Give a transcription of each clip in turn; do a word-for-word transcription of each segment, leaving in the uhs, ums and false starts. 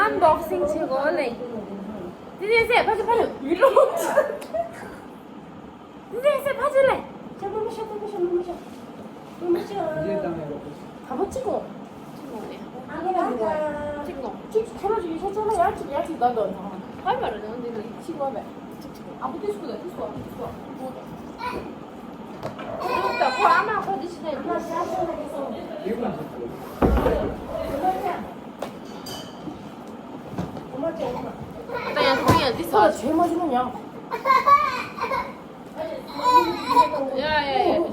Unboxing བྱེད་དགོས་ལེ། དེ་ནས་ཟེར་ཕ་ཆུ་ཕ་ཆུ་ཡུལ་ལུང་། དེ་ནས་ཟེར་ཕ་ཆུ་ལེ། ཆ་མ་མ་ཤ་མ་མ་ཤ་མ་མ་ཤ། མ་མ་ཤ། ད་པ་གཅིག་གོ། གཅིག་གོ་ལེ། ཨ་ལེ་ཨ་ལེ། གཅིག་གོ། གཅིག་ཁྱོད་རང་ཅིག་ཡུལ་ཤ་ཅོ་ལ་ཡར་གཅིག་ཡར་གཅིག་ད་དོ། ཧ་མ་ར་ནང་འདི་ལ་གཅིག་གོ་བས། གཅིག་གཅིག་གོ། ཨ་བུ་དུས་སུ་ད་དུས་སུ་ཨ་བུ་དུས་སུ་ཨ་བུ། ད་ཁོ་ཨ་མ་ཁོ་འདི་ཤི་ད་ཡིན། ད་ཡང་ཁོ་ཡང་འདི་ཟ། ཁོ་ལ་བྱེད་མ་བྱུང་ཡང་། ཡ་ཡ་ཡ།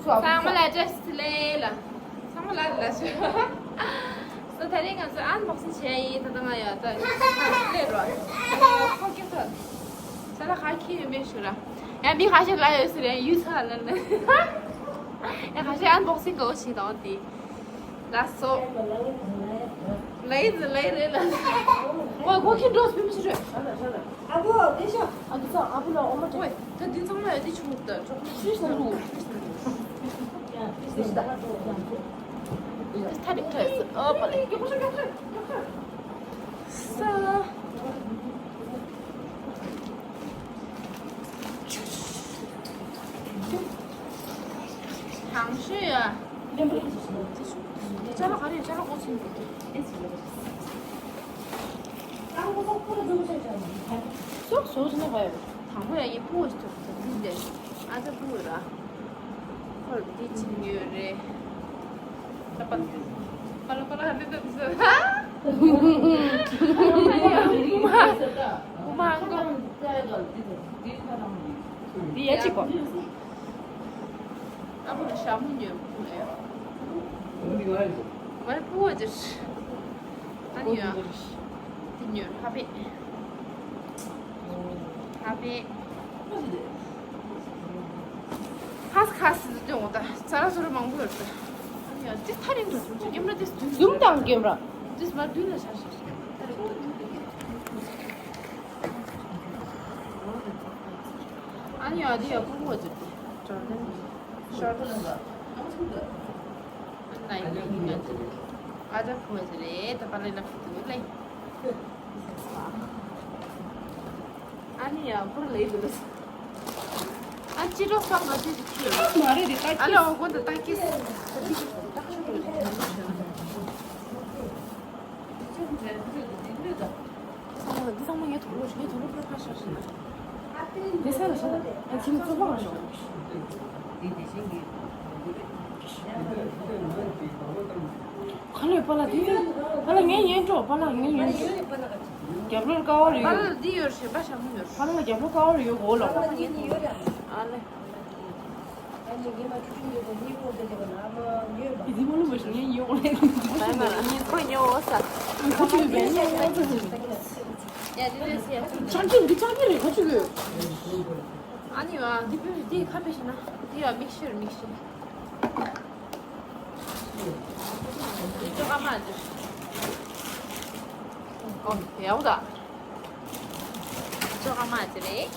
ཚང་མ་ལ་བཀྲ་ཤིས་བདེ་ལེགས་ལ། ཚང་མ་ལ་ལ་ཞུ། སོ་ད་རེས་ང་ཚོ་ཨན་བོག་སིང་བྱས་ཡིན། ད་ལྟ་ང་ཡ་ད་ལས་རོ། ཁོ་སྐྱེ་ཐོན། ས་ལ་ཁ་ཁྱི་ཡོད་མེད་ཞུ་ར། ཡ་མི་ཁ་ཤས་ལ་ཡོད་ཟེར་ཡ་ཡུལ་ས་ལ་ལ། ཡ་ཁ་ཤས་ཨན་བོག་སིང་གོ་ཞིག་དང་དེ། ལགས་སོ། ལའི་ཛི་ལའི་རེད་ལ། ཨོ་གོ་ཁྱི་འགྲོ་སྤུན་མི་ཤི་རེད། ཨ་བོ་དེ་ཤ། ཨ་དུ་ཚང་ཨ་བུ་ལ་ཨོ་མ་ཅོ། ད་འདི་ཚང་མ་ཡ་དེ་ཆུང་ད་གྲོགས་མི་ཤི་ཤི་འདུག་ཤི་ཤི་ད། ད་རེད་ད་ཨོ་པ་ལེ། ས། གང་ཤོད་ཡ། ཅ་ལག་ག་རེ་ཅ་ལག་འོ་ཚིམ་འདུག་སོག་སོག་ཟིན་ན་ག་ཡོད། དང་པོ་ཡ་ཡི་ཕུ་བོ་ཞིག་ཐོབ་ཐུབ་ཟིན་ཏེ། ཨ་ཅག་ཕུ་བོ་ར། ཁོར་འདི་ཅིག་ཡོད་རེད། ད་པ། པ་ལ་པ་ལ་ཧ་ལེ་ད་འདི་ཟེར། ཧ། ཨུ་མ་ཨང་ཀོ། འདི་ཡ་གཅིག་གོ། ཨ་བུ་ལ་ཞྭ་མོ་ཉོས་ཕུ་ལེ། ང་ཕུ་བོ་ཅིག་ཨ་ནི་ཡ། འདི་ཉོས་ཧ་པེ། ཧ་པེ། ཧ་སི་ཁ་སི་འདི་ཡོང་ད་ཚ་ར་ཚོ་ར་མང་པོ་ཡོད་ད། ཨ་ནི་ཡ་འདི་ཐ་རིང་དུ་སུམ་ཅུ་ཀེམ་ར་འདི་འཛུམ་དང་ཀེམ་ར། འདི་མ་བདུན་ལ་ཤ་ཤ་ཤ་ཐ་རིང་དུ། ཨ་ནི་ཡ་འདི་ཡ་ཁུ་ཁུ་བ་ཅིག་ཏུ། ཞོར་དུ་ལ་ལ། ཨ་ནི་ཡ་འདི་ང་ཅིག་ཨ་ཅག་ཁུ་བ་ཅིག་རེད་ད་པ་ལེ་ལ་ཁུ་དུ་ལེ། ཨ་ནི་ཡ་བུར་ལེ་དུ་ལེ། ཨ་ཅི་རོ་སོག་ལ་ཅི་ཅི་ཁི་ཡོད། མ་རེད་དེ་ད་ཨ་ལ་ཁི། འོ་གོ་ད་ད་ཁི། ཚང་མ་འདི་ཚང་མ་ངའི་དོག་ལོ་ངའི་དོག་ལོ་ཕར་ཕར་ཤར་ཤར་ན། དེ་སེ་ལ་ཤར་ན་ཨ་ཁྱིམ་ཚོ་ཕ་མ་ཤོག་ག་ལེ་པ་ལ་དེ་དེ་པ་ལ་ངའི་ཡན་འགྲོ་པ་ལ་ངའི་ཡན་འགྲོ། རྒྱབ་ལོར་ཀ་བར་ཡོད། པ་ལ་འདི་ཡོད་ཤེས་པ་ཞང་མོ་ཡོད། པ་ལ་རྒྱབ་ལོར་ཀ་བར་ཡོད་གོ་ལ། ཨ་ལེ། ཁོ་ཉོ་འོ་ས། ཡ་དེ་དེ་སེ། ཆང་ཆུང་འདི་ཆང་ཆུང་རེད་ཁ་ཆུ་གི། ཨ་ནི་ཨ་འདི་པུས་འདི་ཁ་པེ་ཤི་ན་འདི་ཡ་མིག་ཤེར་མིག་ཤེར། འདི་ཅོ་ཀ་མ་འདི། ཨོ་ཡའོ་ད། འདི་ཅོ་ཀ་མ་འདི་རེད།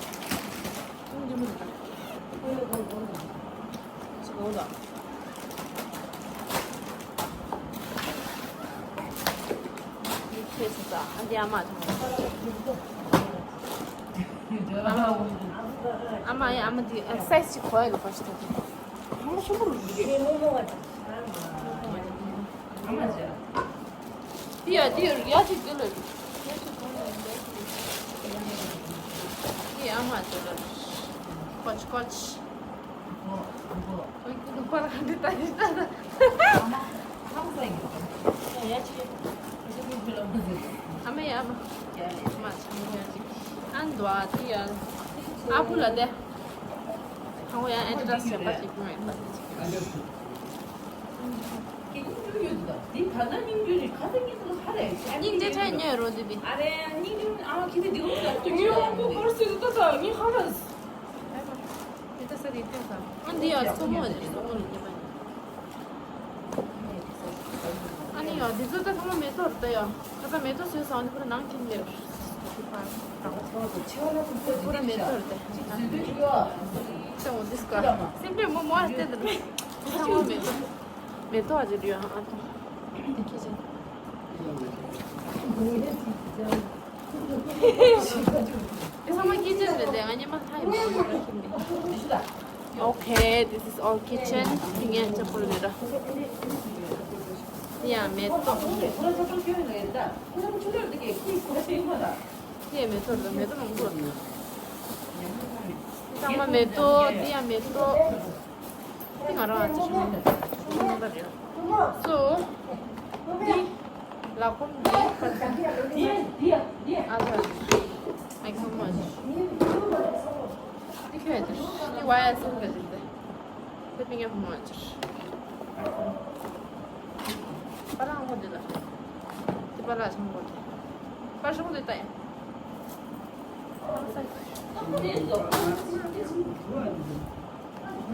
ཨ་མ་ཡ་ཨ་མ་འདི་སའི་ཛི་ཅིག་གོ་ཡ་ལ་ཕ་ཤི་ཐོག་ཨ་མ་ཆེན་པོ་རུ་འདུག་གས། འདི་ཡ་འདི་ཡ་ཅིག་འདི་ལ་འདི་ཨ་མ་འདི་ལ་ཀོ་ཅི་ཀོ་ཅི། ཨ་མ་ཡ་ཨ་མ། ཨ་འདུག་ཨ་འདི་ཡ་ཨ་བུ་ལ་དེ། ཁང་བ་ཡང་ཨེ་ཌི་ཌ་སི་ཞབས་པ་ཅིག་ཡོད་པ་དེ་ཅིག་སྙིང་རྗེ་ཆེ་ཉོས་རོ་འདི་འདི། འདི་ཡང་སོ་མོ་རེད། སོ་མོ་རེད་འདི་མ་ཡིན། ཨ་ནི་ཡ་འདི་ཚོ་ད་ཚང་མ་མེ་ཏོག་རེད་ད་ཡ། ཁ་ཚ་མེ་ཏོག་བཟོས་སོང་། ཨ་ནི་ཁོ་རང་ནང་ཁྱིམ་ལས་རེད། ཁོ་རང་མེ་ཏོག་རེད་ད། ད་འོ་འདི་སྐ་སེམས་པས་མོ་མོ་ཨ་བལྟས་འདི་རེད། ཚང་མ་མེ་ཏོག་མེ་ཏོག་ཨ་ཅེ་རེད་ཡ། ཨ་ཏོ། ཁྱི་ཆེན། དེ་ཚང་མ་ཁྱི་ཆེན་རེད་དེ། ང་ཉི་མ་ལྷ་ཡི་མ་རེད། Okay, this is all kitchen. ངས་ཅག་པོ་ལས་ར། ཡ་མེ་ཏོག་འདི་ཡང་མེ་ཏོག་རེད། མེ་ཏོག་མང་པོ་རེད། ཚང་མ་མེ་ཏོག་འདི་ཡང་མེ་ཏོག་འདི་ང་རང་ཨ་ཅག་ཆུང་ཆུང་རེད། སོ། འདི་ལག་ཁོམ་འདི་ཨ་ཅག་ཨ་ཁོམ་མ་འདི་ཁྱོད་འདི་འདི་ཝའི་ཨ་སེམས་ག་འདི་འདི། དེ་པིང་ཡ་བུ་མོ་ཨ་ཅག་པ་ལག་ཧང་གོ་འདི་ལ། དེ་པ་ལག་ཆང་གོ་འདི། པ་ལག་ཆང་གོ་འདི་ལྟ་ཡ།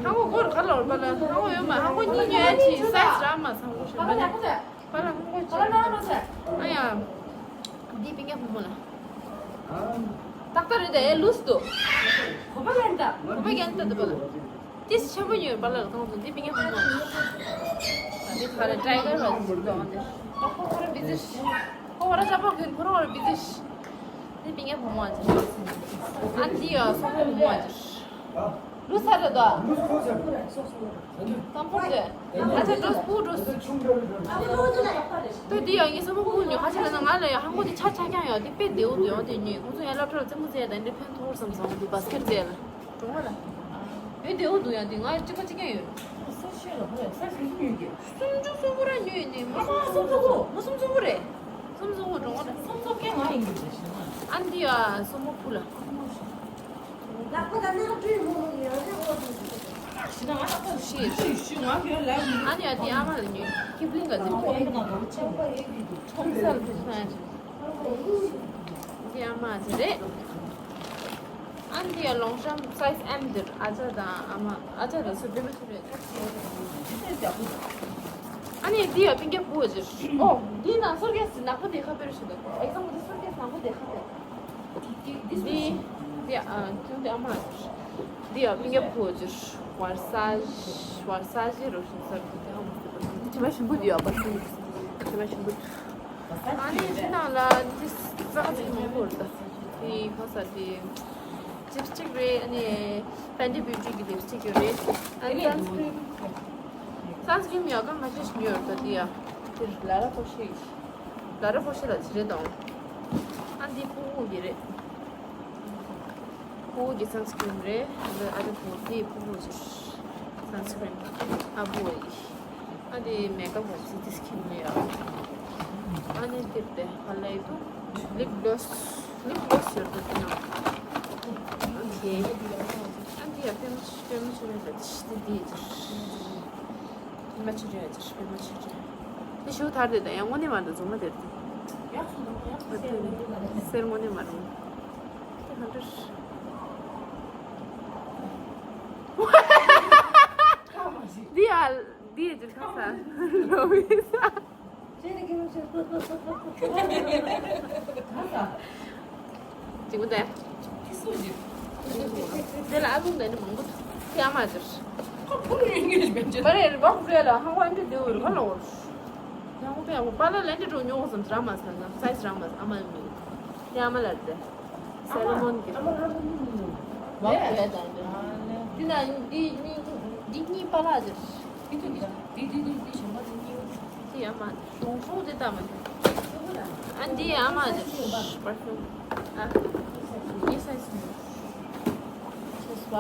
ཧང་གོ་སྒོར་ག་ལ་བར་པ་ལ་ཧང་གོ་ཡོད་མ། ཧང་གོ་གཉིས་ཉོས་ཨ་ཅི་སའི་ཛི་རག་མ་སང་གོ་ཞིག་པ་ལ། པ་ལ་ཧང་གོ་ཅི། ཨ་ཡ། འདི་པིང་ཡ་བུ་མོ་ལ། ཏག་ཏག་རེད་དེ། ལུས་འདུག་གོ་པ་རྒྱན་ད། གོ་པ་རྒྱན་ད་འདི་པ་ལ། ཏིས་ཆེན་པོ་ཉོས་པ་ལ་གང་དུ་འདི་པིང་ཡ་བུ་མོ། འདི་ག་རེ་ཊའི་གར་བ་ཞིག་འདུག་འདི། ཁོ་ར་ཅག་པོ་གིན་ཁོ་ར་བར་བི་ཛི་ཤི། འདི་པིང་ཡ་བུ་མོ་ཨ་ཅག་ཨ་འདི་ཡ་སོ་པོ་བུ་མོ་ཨ་ཅག་ལུས་ས་རེད་དོ། ཏམ་པོ་དེ། ཨ་ཅག་འགྲོ་སྤུ་འགྲོ་སུ། ཏོ་འདི་ཡ་ངའི་སོ་པོ་བུ་ཉོས། ཁ་ཆེ་ལ་ན་ང་ལ་ཡ་ཧང་གོ་འདི་ཆ་ཆ་རྐྱང་ཡ། འདི་དཔེ་བདེ་བོ་འདུག་ཡ། འདི་ཉོས། ཁོང་ཚོ་ཡ་སློབ་གྲྭ་ལ་རྩེད་མོ་རྩེ་ཡ་དང་འདི་ཕན་ཐོགས་བསམ་སོང་། འདི་བ་སི་ཀེ་ཊི་རྩེ་ཡ་ལ། གྲོང་བ་ལ། ཡོད་དེའུ་འདུག་ཡ། དེ་ང་གཅིག་པ་གཅིག་རྐྱང་ཡོད། ས་ཤེས་ལ་ཧོ་ཡ་ས་ཤེས་ཤེས་ཡོད་ཀྱི། སུམ་ཅུ་སོ་དགུ་ར་ཉོས་ནས་མ། ཨ་མ་སུམ་ཅུ་སོ་དགུ། མ་སུམ་ཅུ་སོ་དགུ་རེད། སུམ་ཅུ་སོ་དགུ་གྲོང་བ་ལ། སུམ་ཅུ་སོ་དགུ་ང་ཡིན་གྱི་རེད་ཤེས་ན། ཨ་འདི་ཡ་སོ་མོ་ཕུ་ལ། ལག་པ་དང་སྣ་ཁ་བཀྲུས་མོ་མོ་ཡང་ཞིག་འོ་དེ། ཤི་ན་ང་ལག་པ་ཤི་ཤི་ང་གི་ལ་ཡིན། ཨ་ནི་ཡ་དེ་ཨ་མ་ལ་ཉོས། ཁྱི་པླིང་ག་ཟེར་ཁོ་ཨེ་ན་རོ་ཆེ་བ་ཡེ་གི་འདུག་ཁྲོམ་ས་ལ་ཕུ་སོང་ཡ་ཆེ། འདི་ཨ་མ་ཟེར་རེད། ཨ་འདི་ཡ་ལོང་ཤམ་སའི་ཛི་ཨེམ་འདིར་ཨ་ཅག་དང་ཨ་མ། ཨ་ཅག་དང་སུ་པེ་མ་ཆུ་རེད། ཨ་ནི་འདི་ཡ་པིང་ཀེ་བུ་ཟེར། ཨོ་འདི་ན་སུར་ཁེ་སི་ནག་པོ་དེ་ཁ་པེ་རུ་ཞིག་འདུག་ཨེག་ཛམ་པལ་འདི་སུར་ཁེ་སི་ནག་པོ་དེ་ཁ་པེ། འདི་འདི་ཨ་ཁྱོད་འདི་ཨ་མ་ཟེར། འདི་ཡ་པིང་ཀེ་བུ་ཟེར། ཝར་ས་ཝར་ས་ཞི་རུ་ཞིག་ཟེར། འདི་ཨ་མ་ཟེར། དྲི་མ་ཞིམ་པོ་འདི་ཡ་པ་སུ། དྲི་མ་ཞིམ་པོ། ཨ་ནི་འདི་ནང་ལ་འདི་ས་ཀ་ཅིག་མང་པོ་རེད་ད། འདི་ག་ས་འདི་ལིབ་སི་ཊིག་རེད། ཨ་ནི་ཕེན་ཊི་བིའུ་ཊི་གི་ལིབ་སི་ཊིག་ཡོད་རེད། ཨ་ནི་སན་སི་ཀྲིམ། སན་སི་ཀྲིམ་ཡག་ག་མ་ཤེས་ཤིག་ཉོས་ཡོད་ད། འདི་ཡ་འདིར་ལ་ར་པོ་ཤི། ལ་ར་པོ་ཤི་ལ་ཇི་རེད་དང་། ཨ་འདི་ཕུ་བོ་གི་རེད། ཕུ་བོ་གི་སན་སི་ཀྲིམ་རེད། ཨ་ནི་ཨ་ཅག་ཕུ་བོ་འདི་ཕུ་བོ་གི་སན་སི་ཀྲིམ། ཨ་ཕུ་བོ་ཡི། ཨ་འདི་མེ་ཀབ་བ་ཅི་ཏིས་ཁྱིམ་ནས་ཡ། ཨ་ནི་འདིར་དེ་ཧ་ལས་འདུག་ལིབ་གློ་སི། ལིབ་གློ་སི་ཡོད་འདུག་དེ་ནང་། ཨོ་ཁེ། ཨ་འདི་ཡ་པེ་མ་པེ་མ་ཆུ་རེད་ལ་ཅི་འདི་འདི་ཅི། པེ་མ་ཆུ་རེད་ཅི་པེ་མ་ཆུ་རེད། དེ་ཞུ་ཐར་དེ་དང་ཡང་དངོས་གནས་མ་འདུག་རྫུན་མ་དེར་དེ། ཡག་སུ་འདུག་ཡག་སུ་ཟེར་ནས་འདུག་ལ་ནས། སེར་དངོས་གནས་མ་རུང་། དེ་ག་འདྲ། འདི་ཡ། འདི་ཡི་ཁ་ས་ལོ་བི་ས། ཅིག་པོ་དེ། དེ་ལ་ཨ་ལུང་ནས་མང་པོ་འདུག་དེ་ཨ་མ་ཟེར། ཁོ་ཕུ་ནུ་ཡིན་གྱི་རེད་པས། མ་རེད་རེད་པ། ཁོ་རེད་ལ་ཧང་ཝན་དུ་དེ་འུར་ག་ལ་འུར། ཡང་ཁོ་པས་ཡང་ཁོ་པ་ལ་ལན་དེ་འགྲོ་ཉོ་བསམ་ར་མ་ཟ་ན་སའི་ཛི་ར་མ་ཟ། ཨ་མ་ཡིན་མིན་དེ་ཨ་མ་ལ་རེད། སེ་ལ་མོན་གྱི་ཨ་མ་ལ་ལ་མིན་མིན་ནོ། ཝ་ཀ་ཡ་དང་འདྲ། དེ་ན་འདི་གཉིས་འདི་གཉིས་པ་ལགས་ཟེར། དེ་དུས་འདི་དེ་དེ་དེ་དེ་གཞན་པ་དེ་གཉིས་པ་དེ་ཡ་མ་གྲོང་ཆོག་དེ་ལྟ་མ་ཐུབ། ཨ་འདི་ཡ་མ་ཟེར། པར་ཕིའུམ། ཨ་འདི་སའི་ཛི་ནོ། ཆེ་སུ་བ།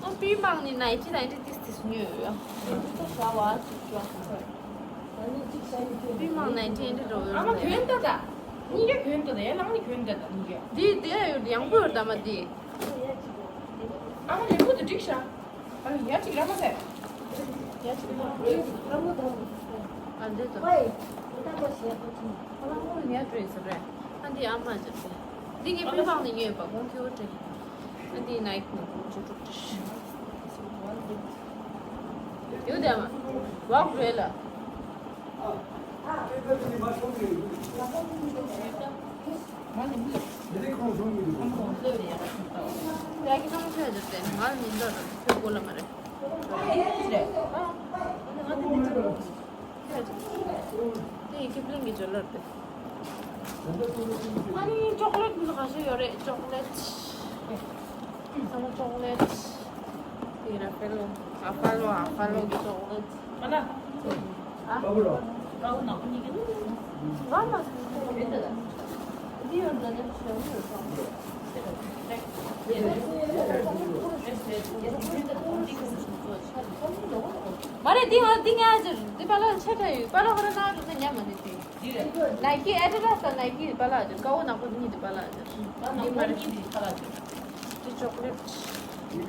ཨ་པི་མང་ནི་ནའི་ཊི་ནའི་ཊི་ཏིས་ཏིས་ཉོས་ཡོད། པི་མང་ནའི་ཊི་ཨེ་འདྲ་འགྲོ་ཡོད། ཨ་མ་གྱོན་ད་ད། གཉིས་ཀ་གྱོན་ད་ད། ཡ་ལང་ནི་གྱོན་ད་ད་གཉིས་ཀ། འདི་དེ་ཡོད་ཡང་པོ་ཡོད་ད་མ་འདི། ཨ་མ་ལེགས་པོ་དུ་འགྲིག་ཤག་ཨ་ཡ་གཅིག་ར་མ་ཟད། ཡ་གཅིག་ར་མ་ཟད། ར་མ་ད་མ་ཟད། ཨ་འདི་ད། ཨོའི། ད་མ་ཟད་པ་ཅིག་ཨ་ལ་ངོ་ཉལ་བྲོས་ཟེར་རེད། ཨ་འདི་ཨ་མ་ཟེར་ཏེ། འདི་ངའི་པི་ཕང་ནས་ཉོས་པ་གོང་ཁེ་བོ་སྤྲད། ཨ་འདི་ནའི་ཀི་ནས་གོང་ཁེ་བོ་སྤྲད། ཡོད་དེ་ཨ་མ། ཝག་རེད་ལ། ཨ་ཨ་ཨ་ཨ་ཨ་ཨ་ཨ་ཨ་ཨ་ཨ་ཨ། ཡ་གི་ཁང་ཆ་ཡོད་དེ་ང་མི་འདོད་ར་ཁྱོད་གོ་ལ་མ་རེད། དེ་ཡི་ཁེ་པླིང་གི་ཇོ་ལར་དེ། ཨ་ནི་ཅོག་ལེ་ཊི་འདི་ལ་ག་ཤེད་ཡོད་རེད། ཅོག་ལེ་ཊི། ཚང་མ་ཅོག་ལེ་ཊི། དེ་ར་ཕེ་ལོ། ཨ་ཕ་ལོ་ཨ་ཕ་ལོ་གི་ཅོག་ལེ་ཊི། ཨ་ལ། ཨ། ཀའོ་ནག་པོ་གཉིས་ཀྱི། ང་ལ། འདི་ཡོད་འདྲ་ནས་ཞེ་པོ་ཡོད་ཙང་། མ་རེད། འདི་ང་འདི་ངའི་ཨ་ཅེ་འདི་པ་ལགས་ཆེ་དྲགས་ཡོད། པ་ལགས་ཁོ་རང་ནང་འགྲོ་ན་ཉམས་མ་ནི་དེ། ནའི་ཀི་ཨེ་ཌི་ཌ་སི་དང་ནའི་ཀི་པ་ལགས་ཅེ། ཀའོ་ནག་པོ་གཉིས་འདི་པ་ལགས་ཅེ། འདི་མ་རེད། འདི་ཅོག་ལེ་ཊི།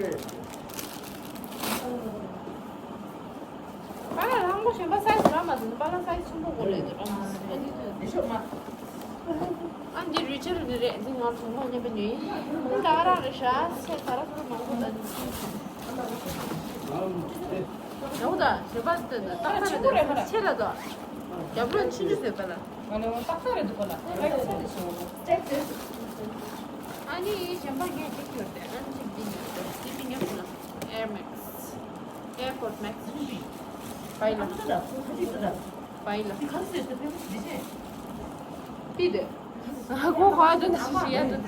པ་ལགས་རང་པོ་གཞན་པ་སའི་ཛི་རག་མ་འདུག་པ་ལགས་སའི་ཛི་ཆེན་པོ་དགོས་རེད་འདུག་ར། ཨ་འདི་དུས་འདི་ཤོག་མ། ཨ་འདི་རི་ཅར་འདི་རེད། འདི་ང་བུ་མོ་མཉམ་པ་ཉོས་ཡིན། འདི་ད་ག་རང་རེད་ཤག་ཚེ་ད་ར་ཚོ་མང་པོ་ད་འདི། ཡོང་ད་ཞེས་པ་འདི་ནི་ཏག་ཏག་རེད་འདུག་ཆེ་ལ་དོ། རྒྱབ་ལོགས་ཕྱིན་ཅི་ཟེར་པ་ལ། ང་ནི་ཏག་ཏག་རེད་འདུག་ག་ལ། ཨ་ནི་གཞན་པ་ངས་གཅིག་ཡོད་དེ། ཨ་ནི་གཅིག་འདི་ཉོས་ཏེ་འདི་མི་ཉོ་ཤི་ན། Air Max། Airport Max། བའི་ལ། བའི་ལ། ཏི་དེ། ཁོ་ཁོ་ཨ་དོན་ཞིག་ཡ་དོན།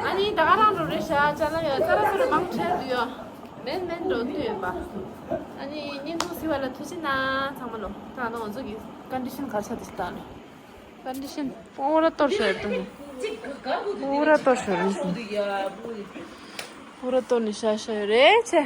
ཨ་ནི་ད་ག་རང་འགྲོ་རེད་ཤག་ཅ་ལག་ཡ་ཙ་ར་ཙ་ར་མང་ཆེ་འདུག་ཡ། མེན་མེན་འགྲོ་དུས་ཡོད་པ། ཨ་ནི་བརྙན་ཐུང་གཟིགས་པ་ལ་ཐུགས་རྗེ་གནང་ཚང་མ་ལོ། ད་ང་ཚོ་གི་ཀོན་ཌི་ཤན་ག་ཆ་དེ་ལྟ་ནས། ཀོན་ཌི་ཤན་པོ་ར་གཏོར་ཤོར་ཡོད་དུ། པོ་ར་གཏོར་ཤོར་ཡོད། པོ་ར་གཏོར་ནས་ཤ་ཤ་ཡོད་རེད་ཆེ།